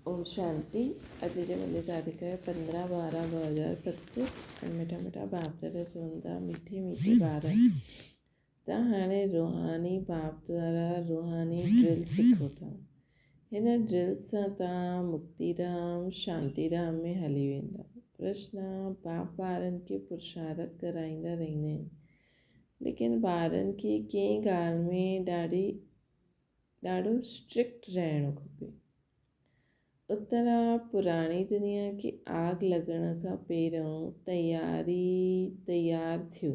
اوم شانتي اڄ جي منهنجي تاريخ آهي 15 12 2025 ۽ مٺا مٺا بابدادا چون ٿا مٺي مٺي ٻار ته هاڻي روحاني باپ دوارا روحاني ڊرل سکو ٿا هن ڊرل سان تان مڪتي ڌام شانتي ڌام ۾ هلي ويندا پرشن باپ ٻارن کي پرشارت ڪرائيندا رهندا آهن ليڪن ٻارن کي ڪنهن ڳالهه ۾ ڏاڍي ڏاڍو اسٽرڪٽ رهڻو کپي. اترا پراڻي دنيا کي آگ لڳڻ کان پهريون تياري تيار ٿيو.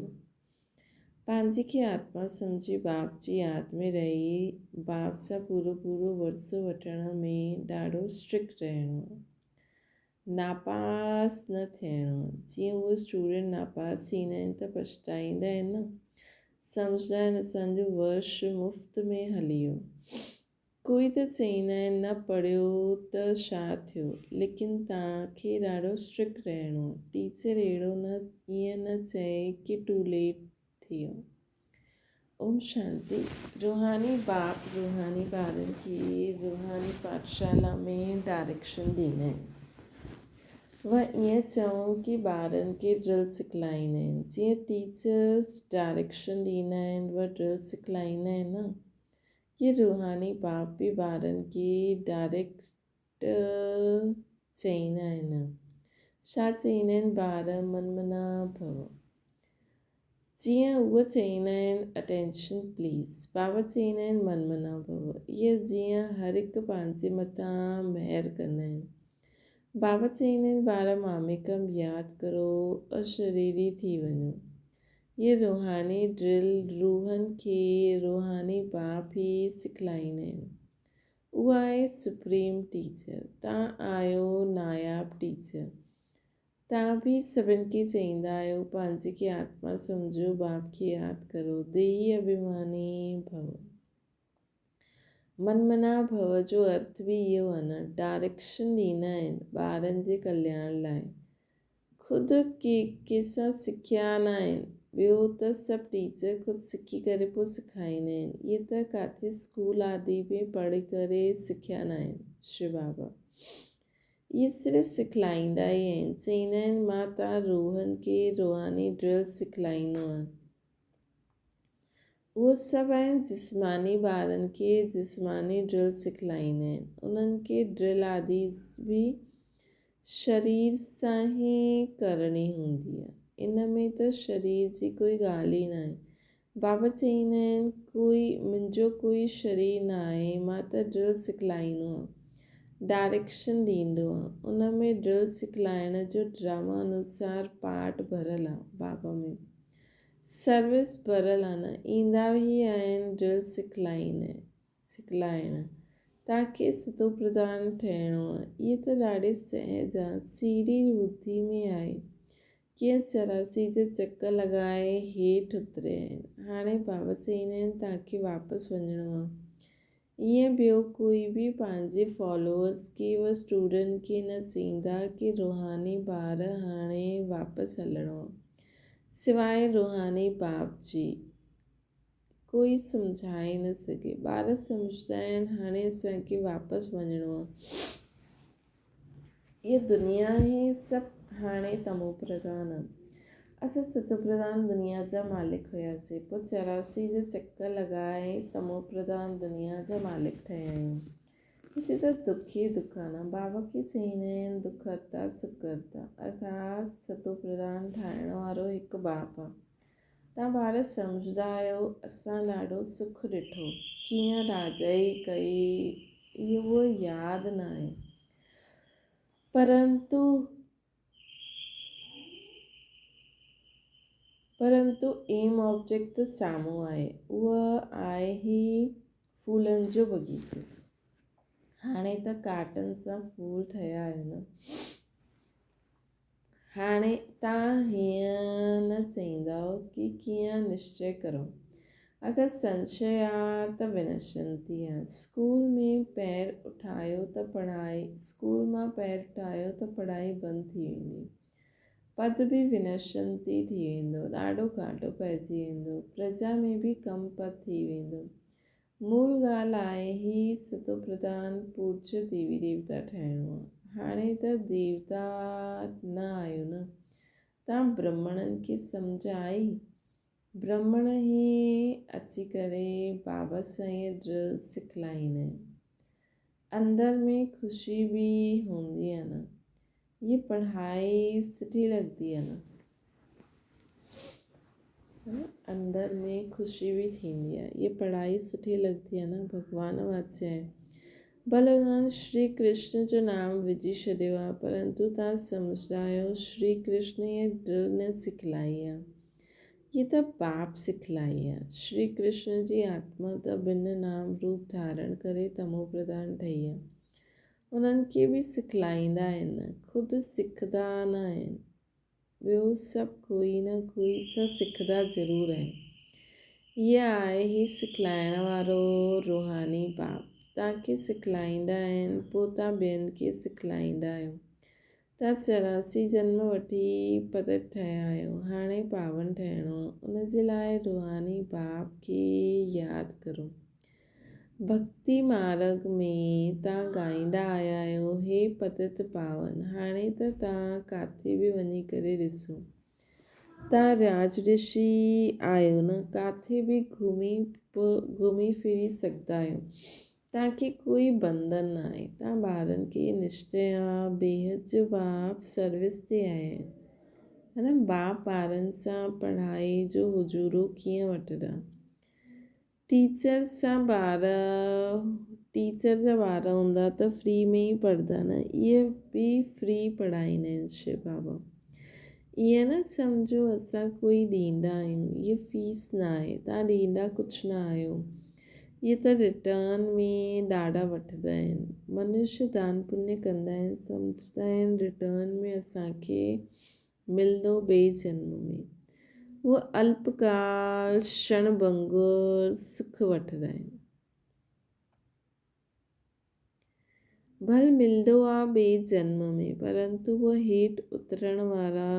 پنهنجي کي آتما سمجهي باپ جي ياد ۾ رهي باپ سان پورو پورو ورثو وٺڻ ۾ ڏاڍو اسٽرڪٽ رهڻو آهي. ناپاس نه ٿيڻو. جيئن اهي اسٽوڊنٽ ناپاس ٿيندا آهن ته پڇتائيندا آهن نه. سمجهندا آهن اسان جو ورش مفت ۾ هلي ويو. ڪوئي ته چئيندا آهن نه پڙهيو ته ڇا ٿيو. ليڪن توهان کي ڏاڍو اسٽرڪٽ رهڻو آهي. ٽيچر اهڙو نه ائين نه چئي ڪي ٽو ليٽ ٿي ويو. اوم شانتي. روحاني باپ روحاني ٻارن کي روحاني پاٺشالا ۾ ڊائريڪشن ڏيندا آهن. اها ائين چئون ڪي ٻارن کي ڊرل سکلائيندا آهن. جيئن ٽيچرس ڊائريڪشن ڏيندا آهن اها ڊرل سکلائيندا آهن نه. اهي روحاني باپ به ٻارن کي ڊائريڪٽ چئيندا آهن. ڇا چئيندا آهن ٻار من منا ڀو. جيئن اهي چئيندا آهن اٽينشن پليز. بابا چئيندا آهن من منا ڀو. اهي جيئن هر هڪ پنهنجي مٿان مهر ڪندا آهن. بابا چئيندا آهن ٻار ماميڪم ياد ڪرو اشريري ٿي وڃو. اهي روحاني ڊرل روحن کي روحاني باپ ئي سکلائيندا آهن. اها آهي سپريم ٽيچر، تان آهيو ناياب ٽيچر. تان به سڀن کي چئيندا آهيو پنهنجي کي آتما سمجهو باپ کي ياد ڪرو ديهي اڀيماني ڀو. من منا ڀو جو ارٿ به اهو آهي نه ڊائريڪشن ڏيندا آهن ٻارن جي ڪلياڻ لاء. خود ڪي ڪنهن سان سکيا ناهن، ٻيو ته سڀ ٽيچر خود سکي ڪري پوء سکائيندا آهن، اهي ته ڪاٿي اسڪول آدي ۾ پڙهي ڪري سکيا ناهن. شو بابا اهي صرف سکلائيندا ئي آهن، چئيندا آهن مان تان روحن کي روحاني ڊرل سکلائيندو آهيان. اهو سڀ آهن جسماني ٻارن کي جسماني ڊرل سکلائيندا آهن انهن کي ڊرل آدي به شرير سان ئي ڪرڻي هوندي آهي ان ۾ ته شرير جي ڪوئي ڳالهه ئي ناهي بابا چئيندا آهن ڪوئي منهنجو ڪوئي شرير ناهي مان ته ڊرل سکلائيندو آهيان ڊائريڪشن ڏيندو آهيان ان ۾ ڊرل سکلائڻ جو ڊراما انوسار پارٽ ڀريل آهي بابا ۾ سروس ڀريل آ نه ايندا ئي آهن ڊرل سکلائين سکلائڻ تاڪي ستو پرڌان ٺهڻو آ اهي ته ڏاڍي سهج آ سيڙهي ٻڌي ۾ آئي ڪيئن 84 جا چڪر لڳائي هيٺ اتريا آهن هاڻي بابا چئيندا آهن تاڪي واپس وڃڻو آ ائين ٻيو ڪوئي به پنهنجي فالوورز کي و اسٽوڊنٽ کي نه چئيندا ڪي روحاني ٻار هاڻي واپس هلڻو آ سواء روحاني باپ جي ڪوئي سمجهائي نه سگهي ٻار سمجهندا آهن هاڻي اسان کي واپس وڃڻو آ هيء دنيا هي سڀ هاڻي تمو پرڌان آ. اسان ستو پرڌان دنيا جا مالڪ هياسين، پوء 84 جا چڪر لڳائي تمو پرڌان دنيا جا مالڪ ٺهيا آهيون. هتي ته دک ئي دک آ نه. بابا کي چئيندا آهن دک هرتا سک ڪرتا، ارٿات ستو پرڌان ٺاهڻ وارو هڪ باپ آ. توهان ٻار سمجهندا آهيو اسان ڏاڍو سک ڏٺو، ڪيئن راڄائي ڪئي اهو ياد ناهي پرنتو پرنتو ايم آبجيڪٽ ته سامهون آهي اهو آهي هي ڦولن جو باغيچو هاڻي ته ڪاٽن سان ڦول ٺهيا آهن. هاڻي توهان هيئن نه چئيندؤ ڪي ڪيئن نشچي ڪرو. اگر سنشي آ ته ونشنتي آ. اسڪول ۾ پير اٺايو ته پڙهائي اسڪول مان پير اٺايو ته پڙهائي بند ٿي ويندي. پد به ونشنتي ٿي ويندو. ڏاڍو گهاٽو پئجي ويندو. پرجا ۾ به ڪم پد ٿي ويندو. مول ڳالهه آهي هي ستوپرڌان پوجيه ديوي ديوتا ٺهڻو آهي. هاڻي ته ديوتا نه آهيو نه. توهان برهمڻن کي سمجهه آئي؟ برهمڻ ئي اچي ڪري بابا سائينء ڊرل سکلائيندا آهن. اندر ۾ خوشي به هوندي آهي نه. هيء پڙهائي سٺي لڳندي آهي نه. اندر ۾ خوشي به ٿيندي آهي. هيء پڙهائي سٺي لڳندي آهي نه. ڀڳوان واچي آهي. ڀلي انهن شري ڪرشن جو نام وجهي ڇڏيو آهي پرنتو توهان سمجهندا آهيو شري ڪرشن هيء ڊرل نه سکلائي آهي. هيء ته باپ سکلائي آهي. شري ڪرشن جي آتما ته بن نام روپ ڌارڻ ڪري تمو پرڌان ٺهي آهي. انهن کي به سکلائيندا آهن، خود سکندا نه آهن. ٻيو سڀ ڪوئي نه ڪوئي سان سکندا ضرور آهن. هيء آهي هي سکلائڻ وارو روحاني باپ. توهان کي سکلائيندا آهن، پوء توهان ٻين کي سکلائيندا آهيو. توهان 84 جنم وٺي پتت ٺهيا آهيو، هاڻي پاون ٺهڻو آهي، ان جي لاء روحاني باپ کي ياد ڪرو. ڀڳتي مارڳ ۾ توهان ڳائيندا آيا آهيو، هي پتت پاون، هاڻي ته توهان ڪاٿي به وڃي ڪري ڏسو. توهان راج رشي آهيو نه، ڪاٿي به گهمي ڦري سگهندا آهيو. توهان کي ڪوئي بنڌن نه آهي. توهان ٻارن کي نشچي آ بيحد جو باپ سروس تي آيا آهن. ها نه باپ ٻارن سان پڙهائي جو حجورو ڪيئن وٺندا. ٽيچر سان ٻار ٽيچر جا ٻار هوندا ته فري ۾ ئي پڙهندا نه اهي به فري پڙهائيندا آهن شو بابا. ائين نه سمجهو اسان ڪوئي ڏيندا آهيون اهي فيس نه آهي توهان ڏيندا ڪجهه نه آهيو. اهي ته ريٽرن ۾ ڏاڍا وٺندا آهن. منشيه دان پڃ ڪندا آهن، سمجهندا آهن ريٽرن ۾ اسان کي ملندو ٻئي جنم ۾. اهي الپ ڪال ڪشڻ ڀنگر سک وٺندا آهن. ڀل ملندو آ ٻئي جنم ۾ پرنتو اهي هيٺ اترڻ وارا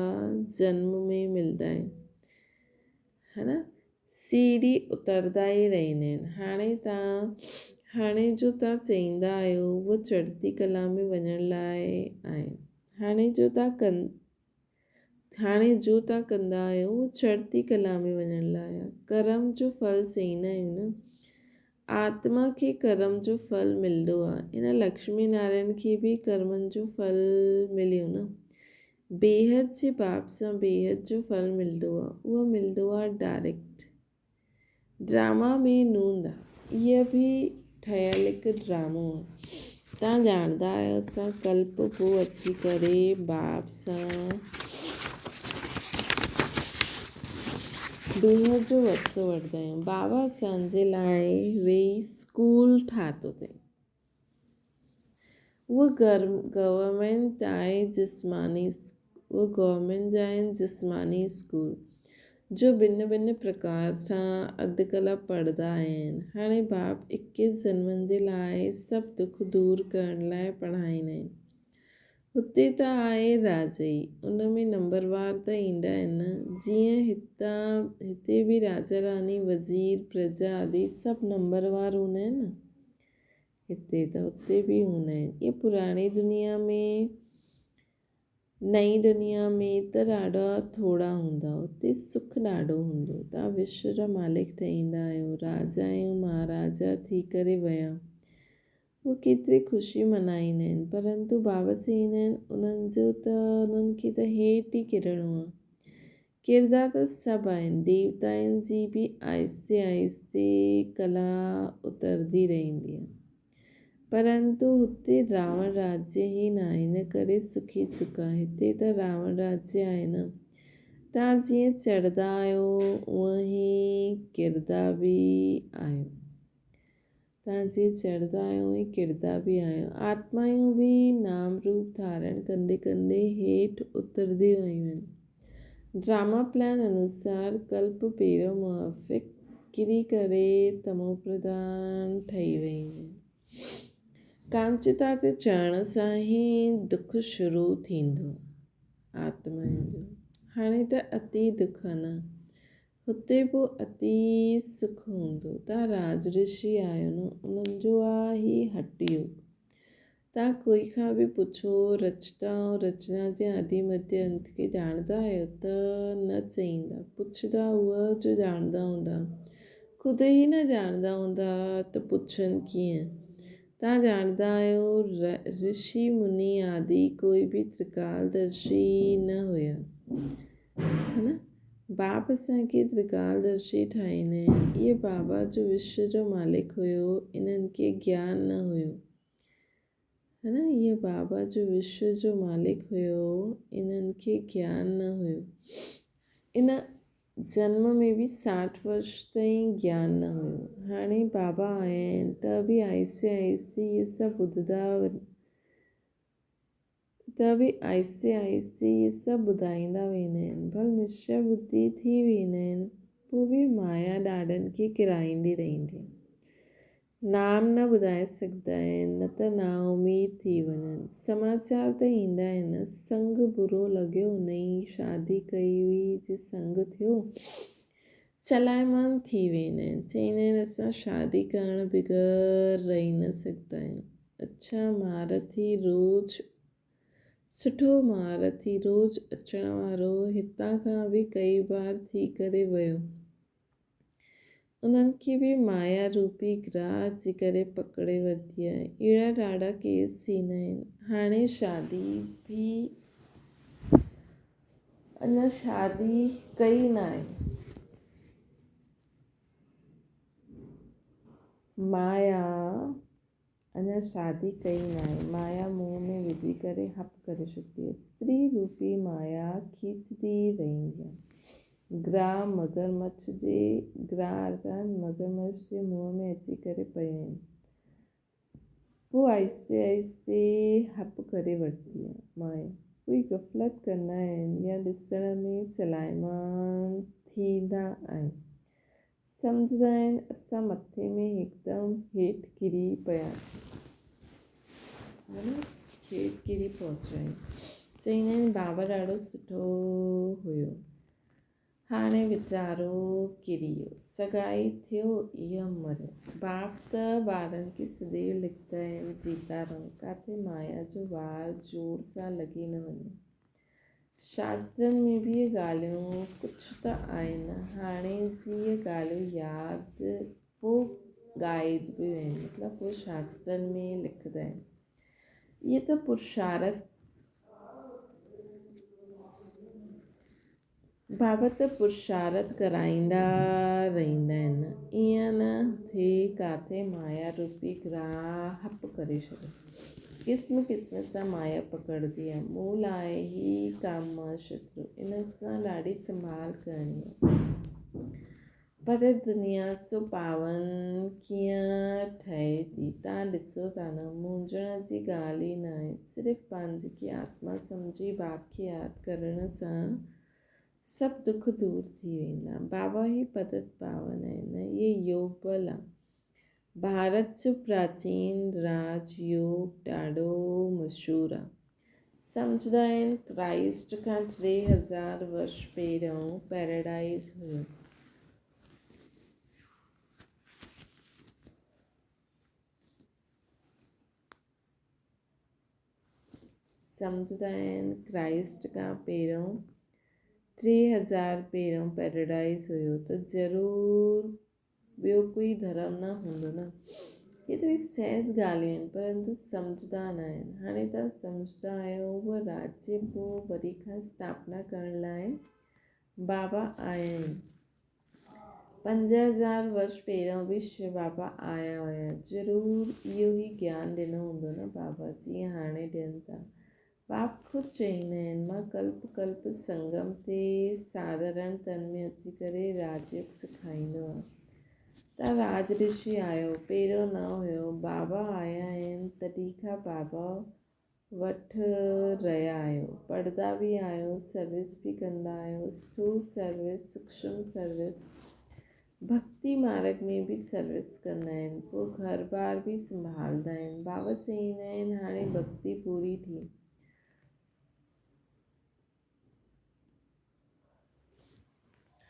جنم ۾ ملندا آهن. ها نه سيڙهي اتردا ئي رهندا آهن. هاڻي تان هاڻي جو تان چئيندا آهيو اهو چڙهتي ڪلا ۾ وڃڻ لاء آهي. هاڻي جو تان ڪن هاڻي جو تان ڪندا آهيو اهو چڙهتي ڪلا ۾ وڃڻ لاء آهي. ڪرم جو ڦل چئيندا آهيون نه. آتما کي ڪرم جو ڦل ملندو آهي. ان لڪشمي نارائڻ کي به ڪرمن جو ڦل مليو نه. بيحد جي باپ سان بيحد جو ڦل ملندو آ اهو ملندو آ ڊائريڪٽ ڊراما ۾ نوند آ اهي به ٺهيل هڪ ڊرامو آ تان ڄاڻندا آهيو اسان ڪلپ پو اچي ڪري باپ سان بيحد جو ورثو وٺندا آهيون بابا اسان جي لاء ويهي اسڪول ٺاهتو اٿئي. اهو گورنمينٽ آهي جسماني اهو گورنمينٽ جا آهن جسماني اسڪول جو ڀن ڀن پرڪار سان اڌ ڪلا پڙهندا آهن. هاڻي باپ اڪيس جنمن جي لاء سڀ دک دور ڪرڻ لاء پڙهائيندا آهن. هتي ته آهي راجائي ان ۾ نمبروار ته ايندا آهن نه جيئن هتان هتي به راجا راڻي وزير پرجا آدي سڀ نمبروار هوندا آهن نه. هتي ته اتي به هوندا آهن. اهي پراڻي دنيا ۾ نئين دنيا ۾ ته ڏاڍا ٿورا هوندا. اتي سک ڏاڍو هوندو. توهان وشو جا مالڪ ٺهيندا آهيو. راجا ۽ مهاراجا ٿي ڪري ويا. هو ڪيتري خوشي منائيندا آهن. پرنتو بابا چئيندا آهن انهن جو ته انهن کي ته هيٺ ئي ڪرڻو آهي. ڪردا ته سڀ آهن، ديوتائن جي به آهستي آهستي ڪلا اترندي رهندي آهي. پرنتو هتي راوڻ راجيه ئي ناهي، ان ڪري سکي سک آهي. هتي ته راوڻ راجيه آهي نه. توهان جيئن چڙهندا آهيو، اونئن ئي ڪردا به آهيو. توهان جيئن چڙهندا آهيو، اونئن ئي ڪردا به آهيو. آتمائون به نام روپ ڌارڻ ڪندي ڪندي هيٺ اترنديون ويون آهن. ڊراما پلان انوسار ڪلپ پيرو موافق ڪري ڪري تموپرڌان ٺهي ويون آهن. ڪامچتا تي چڙهڻ سان ئي دک شروع ٿيندو آتمائن جو. هاڻي ته اتي دک آهي نه. هتي پوء اتي سک هوندو. تان راج رشي آهيو نه، انهن جو آ هي هٺ يوگ. تان ڪوئي کان به پڇو، رچتا ۽ رچنا جي آدي مڌيه انت کي ڄاڻندا آهيو ته نه چئيندا. پڇندا اهي جو ڄاڻندا هوندا. خود ئي نه ڄاڻندا هوندا ته پڇن ڪيئن؟ تان ڄاڻندا آهيو رشي مني آدي ڪوئي به ترڪالدرشي نه هيا. ها نه؟ باپ اسان کي ترڪالدرشي ٺاهيندا آهن. اهي بابا جو وشو جو مالڪ هيو، انهن کي گيان نه هيو. ها نه؟ اهي بابا جو وشو جو مالڪ هيو، انهن کي گيان نه هيو. ان جنم ۾ به 60 ورش تائين گيان نه هيو. هاڻي بابا آيا آهن ته به آهستي آهستي اهي سڀ ٻڌندا ته به آهستي آهستي اهي سڀ ٻڌائيندا ويندا آهن. ڀل نشچي ٻڌي ٿي ويندا آهن، پوء به مايا ڏاڍن کي ڪيرائيندي رهندي آهي. نام نه ٻڌائي سگهندا آهن، نه ته نااميد ٿي وڃن. سماچار ته ايندا آهن نه، سنگ برو لڳيو، نئين شادي ڪئي هئي جي سنگ ٿيو، چلائمان ٿي ويندا آهن. چئيندا آهن اسان شادي ڪرڻ بغير رهي نه سگهندا آهيون. اڇا مهارٿي روز سٺو مهارٿي روز اچڻ وارو هتان کان به ڪئي بار ٿي ڪري ويو. انهن کي به مايا روپي گراهه جي ڪري پڪڙي ورتي آهي. اهڙا ڏاڍا ڪيس ٿيندا آهن. هاڻي شادي به اڃا شادي ڪئي ناهي. مايا اڃا شادي ڪئي ناهي. مايا منهن ۾ وجهي ڪري هپ ڪري ڇڏيندي آهي. استري روپي مايا کيچندي رهندي آهي. گراهه مگرمڇ جي گراهه ارٿات مگرمڇ جي منهن ۾ اچي ڪري پيون آهن. پوء آهستي آهستي هپ ڪري وٺندي آهي. مايا ڪوئي غفلت ڪندا آهن يا ڏسڻ ۾ چلائمان ٿيندا آهن. سمجهندا آهن اسان مٿي ۾ هڪدم هيٺ ڪري پياسين. معنيٰ هيٺ ڪري پهچيا آهيون. چئيندا آهن بابا ڏاڍو سٺو هيو. هاڻي ويچارو ڪري ويو. سڳائي ٿيو اها مر. باپ ته ٻارن کي سديو لکتا آهن جيتا رهو. ڪاٿي مايا جو وار زور سان لڳي نه وڃي. شاسترن ۾ به اهي ڳالهيون ڪجهه ته آهن. هاڻي جي اهي ڳالهيون ياد پوء ڳائبيون آهن مطلب پوء شاسترن ۾ لکندا آهن. اهي ته پرشارٿ بابت پرشارٿ ڪرائيندا رهندا آهن. ائين نه ٿئي ڪاٿي مايا روپي گراهه هپ ڪري ڇڏي. قسم قسم سان مايا پڪڙبي آهي. مول آهي هي ڪام مان شترو. ان سان ڏاڍي سنڀال ڪرڻي آهي. پر دنيا سو پاون ڪيئن ٺهي ٿي؟ تان ڏسو ٿا نه، مونجهڻ جي ڳالهه ئي ناهي. صرف پنهنجي کي آتما سمجهي باپ کي ياد ڪرڻ سان سڀ دک دور ٿي ويندا. بابا هي پتت پاون آهي نه اهي يوگ بل آ. ڀارت جو پراچين راج يوگ ڏاڍو مشهور آ. سمجهندا آهن ڪرائسٽ کان 3000 ورش پهريون پيراڊائيز هيو. سمجهندا آهن ڪرائسٽ کان پهريون 3000 پهريون پيراڊائيز هيو ته ضرور ٻيو ڪوئي ڌرم نه هوندو نه. ڪيتري سهج ڳالهيون آهن پر ان جو سمجهندا نه آهن. هاڻي توهان سمجهندا آهيو اهو راجيه پوء وري کان اسٿاپنا ڪرڻ لاء بابا آيا آهن. 5000 ورش پهريون به شو بابا آيا هيا. ضرور اهو ئي گيان ڏنو هوندو نه بابا جيئن هاڻي ڏين ٿا. باپ خود چئيندا آهن، مان ڪلپ ڪلپ سنگم تي ساڌارڻ تن ۾ اچي ڪري راجيوگ سکائيندو آهيان. تان راج رشي آيو، پهريون نه هيو، بابا آيا آهن تڏهن کان بابا وٽ رهيا آهيو، پڙهندا به آهيو، سروس به ڪندا آهيو، اسٿول سروس، سوڪشم سروس، ڀڳتي مارڳ ۾ به سروس ڪندا آهن، پوء گهر بار به سنڀالندا آهن. بابا چئيندا آهن، هاڻي ڀڳتي پوري ٿي.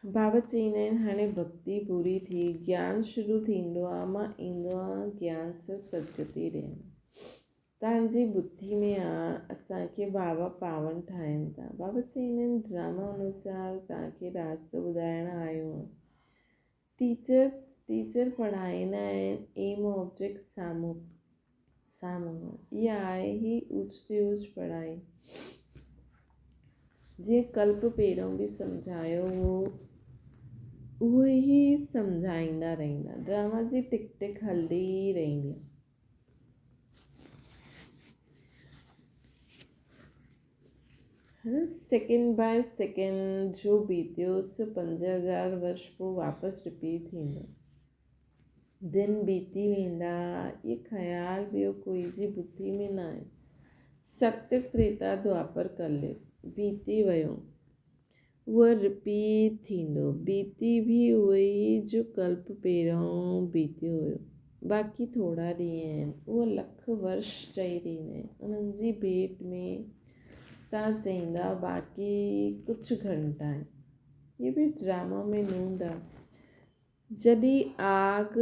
بابا چئيندا آهن هاڻي ڀڳتي پوري ٿي، گيان شروع ٿيندو آ، مان ايندو آهيان گيان سان سدگتي ڏيڻ. توهان جي ٻڌي ۾ آ، اسان کي بابا پاون ٺاهين ٿا. بابا چئيندا آهن ڊراما انوسار توهان کي راستو ٻڌائڻ آيو آهيان. ٽيچرس ٽيچر پڙهائيندا آهن، ايم آبجيڪٽ سامهون سامهون آ. اها آهي ئي اوچ تي اوچ پڙهائي. جيئن ڪلپ پهريون به سمجهايو هو، اهو ئي سمجهائيندا رهندا. ڊراما جي ٽڪ ٽڪ هلندي ئي رهندي. سيڪنڊ باء سيڪنڊ جو بيتيو سو 5000 ورش پوء واپس رپيٽ ٿيندو. دن بيتي ويندا، اهي خيال ٻيو ڪوئي جي ٻڌي ۾ نه آيو. ستيگ، تريتا، دوآپر، ڪليگ بيتي ويو، اهو رپيٽ ٿيندو. بيتي به اهو ئي جو ڪلپ پهريون بيتيو هيو. باقي ٿورا ڏينهن آهن، اهو لک ورش چئي ڏيندا آهن. انهن جي ڀيٽ ۾ تان چئيندا باقي ڪجهه گهنٽا آهن. هي به ڊراما ۾ نوند آ. جڏهن آگ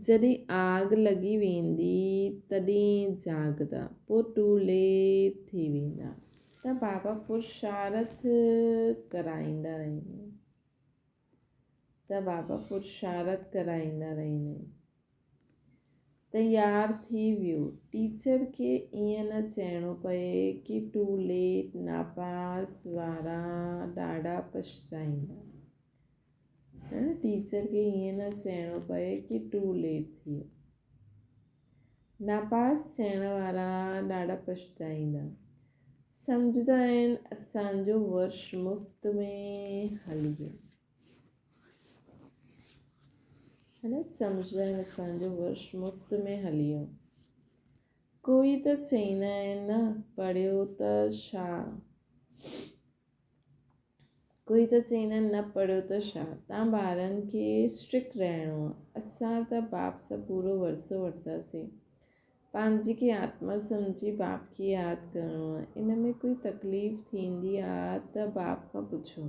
جڏهن آگ لڳي ويندي تڏهن جاڳندا پوء ٽو ليٽ ٿي ويندا ته بابا پرشارٿ ڪرائيندا رهندا آهن ته بابا پرشارٿ ڪرائيندا رهندا آهن. تيار ٿي ويو. ٽيچر کي ائين نه چئڻو پئي ڪي ٽو ليٽ ناپاس وارا ڏاڍا پڇتائيندا. ٽيچر کي ائين نه چئڻو پئي ڪي ٽو ليٽ ٿي ويو. ناپاس ٿيڻ وارا ڏاڍا پڇتائيندا. سمجهندا آهن اسان جو ورش مفت ۾ هلي ويو. هن سمجهندا آهن اسان جو ورش مفت ۾ هلي ويو. ڪوئي ته چئيندا آهن نه پڙهيو ته ڇا؟ ڪوئي ته چئيندا آهن نه پڙهيو ته ڇا؟ تان ٻارن کي اسٽرڪٽ رهڻو آهي. اسان ته باپ سان پورو ورثو وٺنداسين. پنهنجي کي آتما سمجهي باپ کي ياد ڪرڻو آهي. ان ۾ ڪوئي تڪليف ٿيندي آ ته باپ کان پڇو.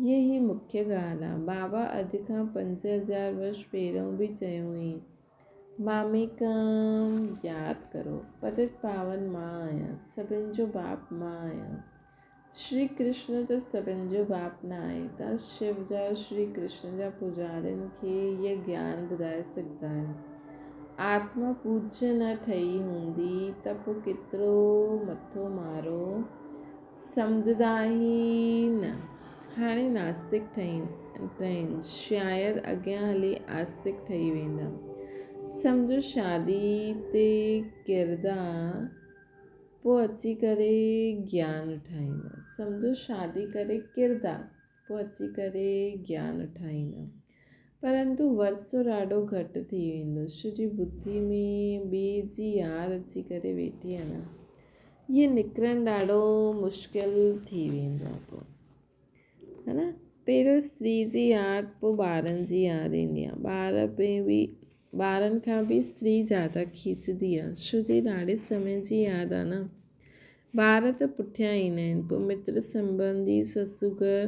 هيء ئي مکيه ڳالهه آ. بابا اڄ کان 5000 ورش پهريون به چيو هئين، ماميڪم ياد ڪرو، پتت پاون مان آهيان، سڀن جو باپ مان آهيان. شري ڪرشن ته سڀن جو باپ نه آهي. توهان شو جا، شري ڪرشن جا پوڄارين کي هيء گيان ٻڌائي سگهندا آهيو. آتما پوڄيه نه ٺهي هوندي ته پوء ڪيترو مٿو مارو. سمجهندا ئي نه. هاڻي ناستڪ ٺهين، شايد اڳيان هلي آستڪ ٺهي ويندا. سمجهو شادي تي ڪردا، پوء اچي ڪري گيان ٺاهيندا. سمجهو شادي ڪري ڪردا، پوء اچي ڪري گيان ٺاهيندا. پرنتو ورثو ڏاڍو گهٽ ٿي ويندو، ڇو جي ٻڌي ۾ ٻئي جي ياد اچي ڪري ويٺي آهي نه. اهي نڪرڻ ڏاڍو مشڪل ٿي ويندو آهي پوء ها نه. پهريون استري جي ياد پوء ٻارن جي ياد ايندي آهي. ٻار ۾ به ٻارن کان به استري زياده کيچندي آهي، ڇو جي ڏاڍي سمي جي ياد آهي نه. ٻار ته پٺيان ايندا آهن، پوء متر سنٻنڌي سس گهر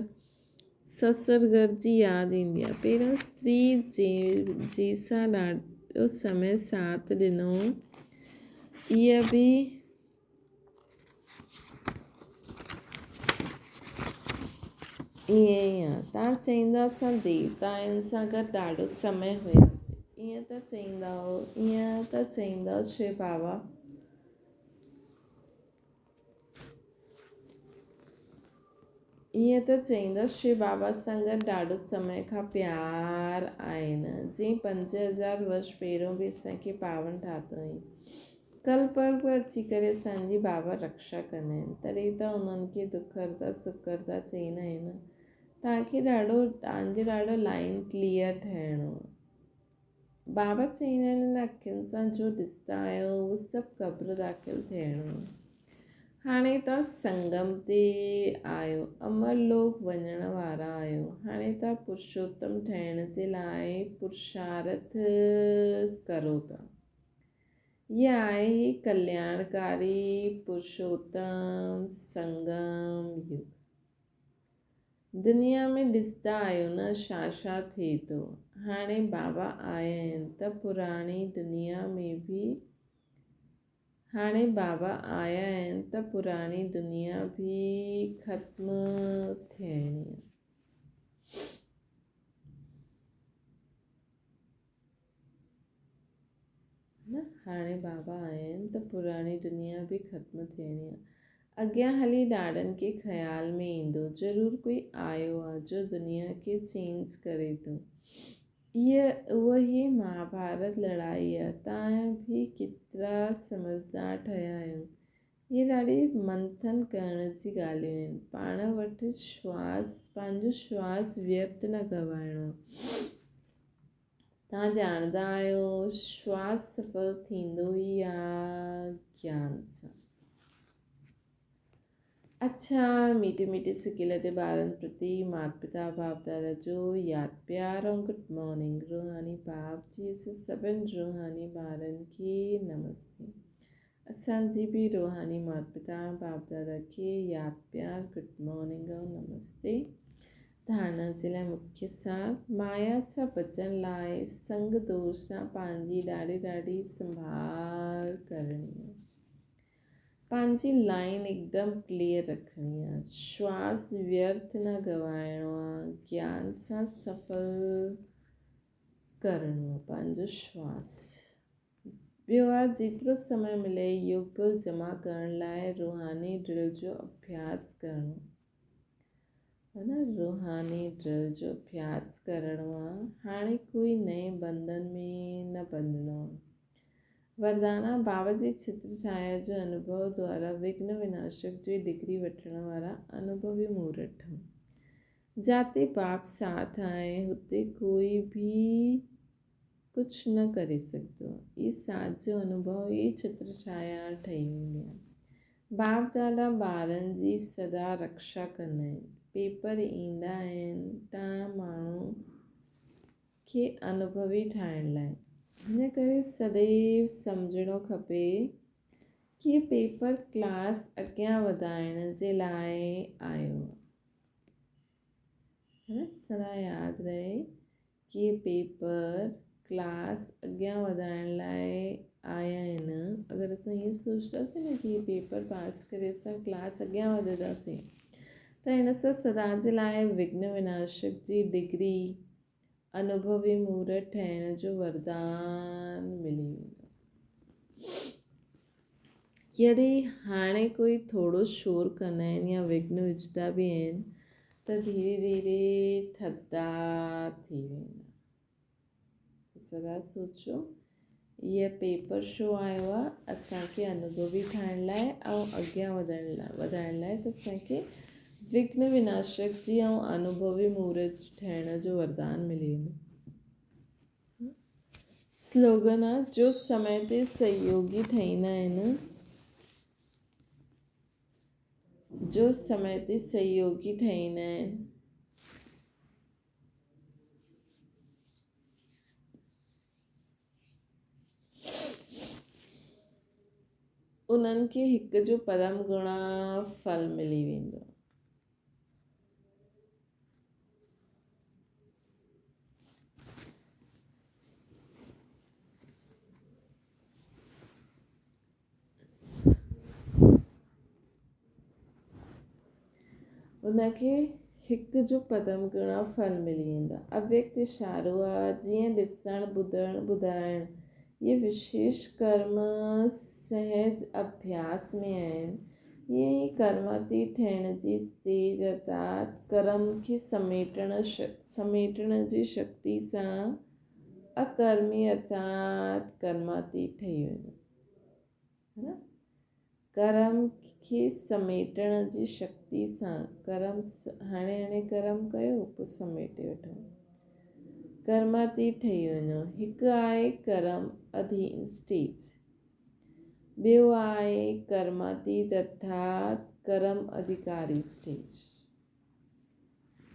سسر گهر جي ياد ايندي آهي. پهريون استري جي سان ڏاڍو سمي ساٿ ڏنو، اها به ائين ئي آ. توهان چئيندا اسان ديوتائن سان گڏ ڏاڍو سمي هياسين. ائين ته چئيندا هو، ائين ته چئيندا هو شو بابا. ائين ته چئيندا شو بابا سان گڏ ڏاڍو سمي کان پيار آهي نه. جيئن 5000 ورش پهريون به اسان کي پاون ٺاتو هئين. ڪل پل به اچي ڪري اسان جي بابا رڪشا ڪندا آهن. تڏهن ته انهن کي دکرتا سکرتا چئيندا آهن نه. توهان کي ڏاڍو توهان جو ڏاڍو لائين ڪليئر ٺهڻو آهي. بابا چئيندا آهن هن اکين سان جو ڏسندا آهيو اهو سڀ قبر داخل ٿيڻو آهي. هاڻي توهان سنگم تي آهيو، امر لوڪ وڃڻ وارا آهيو. هاڻي توهان پرشوتم ٺهڻ جي لاء پرشارٿ ڪرو ٿا. هيء آهي هي ڪلياڻڪاري پرشوتم سنگم يگ. دنيا ۾ ڏسندا آهيو نه ڇا ڇا ٿئي ٿو. هاڻي بابا آيا آهن ته پراڻي دنيا ۾ به هاڻي بابا آيا آهن ته پراڻي دنيا به ختم ٿيڻي آهي. نه هاڻي بابا آيا آهن ته پراڻي دنيا به ختم ٿيڻي آ. اڳيان هلي ڏاڏن کي خيال ۾ ايندو ضرور ڪوئي آيو آ جو دنيا کي چينج ڪري ٿو. هيء اهو ئي مهاڀارت لڙائي آ. توهان به ڪيترا سمجهدار ٺهيا آهيو. اهي ڏاڍي منٿن ڪرڻ جي ڳالهيون آهن. پاڻ وٽ شواس پنهنجو شواس ويرٿ نه گنوائڻو آ. توهان ڄاڻندا آهيو شواس سڦل ٿيندو ئي آ گيان سان. اڇا ميٺي ميٺي سڪيلڌي ٻارن پرتي مات پتا باپ دادا جو ياد پيار ۽ گڊ مارننگ روحاني باپ جي اسان سڀن روحاني ٻارن کي نمستي اسان جي به روحاني مات پتا باپ دادا کي ياد پيار گڊ مارننگ ۽ نمستي ڌارڻا جي لاء مکيه سار مايا سان بچڻ لاء سنگ دوش سان پنهنجي ڏاڍي ڏاڍي سنڀال ڪرڻي آهي پنهنجي لائن هڪدم ڪليئر رکڻي آهي شواس ويرٿ نه گنوائڻو آهي گيان سان سڦل ڪرڻو آهي پنهنجو شواس ٻيو آهي جيترو سمي ملي يوگ بل جمع ڪرڻ لاء روحاني ڊرل جو اڀياس ڪرڻو ها نه روحاني ڊرل جو اڀياس ڪرڻو آهي هاڻي ڪوئي نئين بندن ۾ نه بندڻو آهي وردانا بابا جي ڇتر ڇايا جو انوڀو دوارا وگهن وناشڪ جي ڊگري وٺڻ وارا انوڀوي مورت ٺهون جاتي باپ ساٿ آهي هتي ڪوئي به ڪجهه نه ڪري سگهندو. اهي ساز جو انوڀو ئي ڇتر ڇايا ٺهي ويندي آهي. باپ دادا ٻارن جي سدا رڪشا ڪندا آهن. پيپر ايندا آهن ته ماڻهو کي انوڀوي ٺاهڻ لاء. ان ڪري سديو سمجهڻو کپي ڪي پيپر ڪلاس اڳيان وڌائڻ جي لاء آيو آهي. سدا ياد رهي ڪي پيپر ڪلاس اڳيان وڌائڻ لاء آيا آهن اگر اسان ائين سوچنداسين نه ڪي پيپر پاس ڪري اسان ڪلاس اڳيان وڌنداسين ته هن سان سدا جي لاء وگهن وناشڪ جي ڊگري انوڀوي مورت ٺهڻ جو وردان ملي ويندو. يدي هاڻي ڪوئي ٿورو شور ڪندا آهن يا وگهن وجهندا به آهن ته ڌيري ڌيري ٿڌا ٿي ويندا. سدا سوچو هيء پيپر شو آيو آهي اسان کي انوڀوي ٺاهڻ لاء ۽ اڳيان وڌڻ لاء وڌائڻ لاء ته اسان کي وگهن وناشڪ جي ۽ انوڀوي مورت ٺهڻ جو وردان ملي ويندو. سلوگن آ جو سمي تي سهيوگي ٺهيندا آهن جو سمي تي سهيوگي ٺهيندا آهن. انهن کي هڪ جو پرم گڻا ڦل ملي ويندو آهي. ان کي هڪ جو پدم گڻا ڦل ملي ويندو آهي. اويڪت اشارو آهي جيئن ڏسڻ، ٻڌڻ، ٻڌائڻ اهي وشيش ڪرم سهج اڀياس ۾ آهن. ائين ئي ڪرماتي ٺهڻ جي اسٽيج ارٿات ڪرم کي سميٽڻ سميٽڻ جي شڪتي سان اڪرمي ارٿات ڪرماتي ٺهي وڃو. ها نه ڪرم کي سميٽڻ جي شڪتي سان ڪرم هاڻي هاڻي ڪرم ڪيو پوء سميٽي وٺو ڪرماتي ٺهي وڃو هڪ آهي ڪرم اڌين اسٽيج ٻيو آهي ڪرماتيت ارٿات ڪرم اڌيڪاري اسٽيج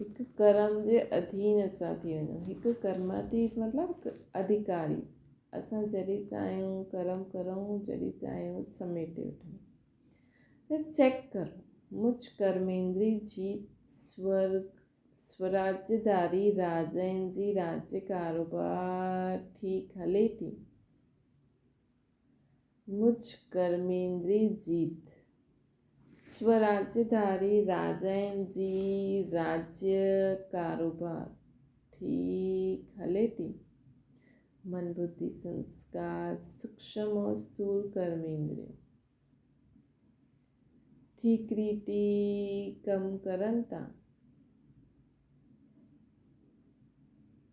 هڪ ڪرم جي اڌين اسان ٿي وڃون هڪ ڪرماتيت مطلب اڌيڪاري اسان جڏهن چاهيون ڪرم ڪرون، جڏهن چاهيون سميٽي وٺون. ته چيڪ ڪرو، مجھ ڪرميندري جيت سورگ سوراجيداري راجائن جي راجيه ڪاروبار ٺيڪ هلي ٿي؟ مجھ ڪرميندري جيت سوراجيداري راجائن جي راجيه ڪاروبار ٺيڪ هلي ٿي؟ من ٻڌي سنسڪار سوڪشم اور اسٿول ڪرميندريون ٺيڪ ريتي ڪم ڪرن ٿا؟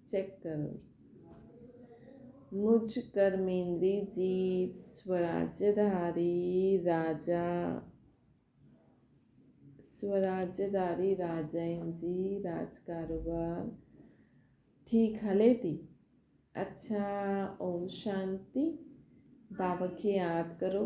چيڪ ڪرو. مجھ ڪرميندري جيت سوراجڌاري راجا سوراجڌاري راجائن جي راج ڪاروبار ٺيڪ هلي ٿي؟ اڇا اوم شانتي. بابا کي ياد ڪرو.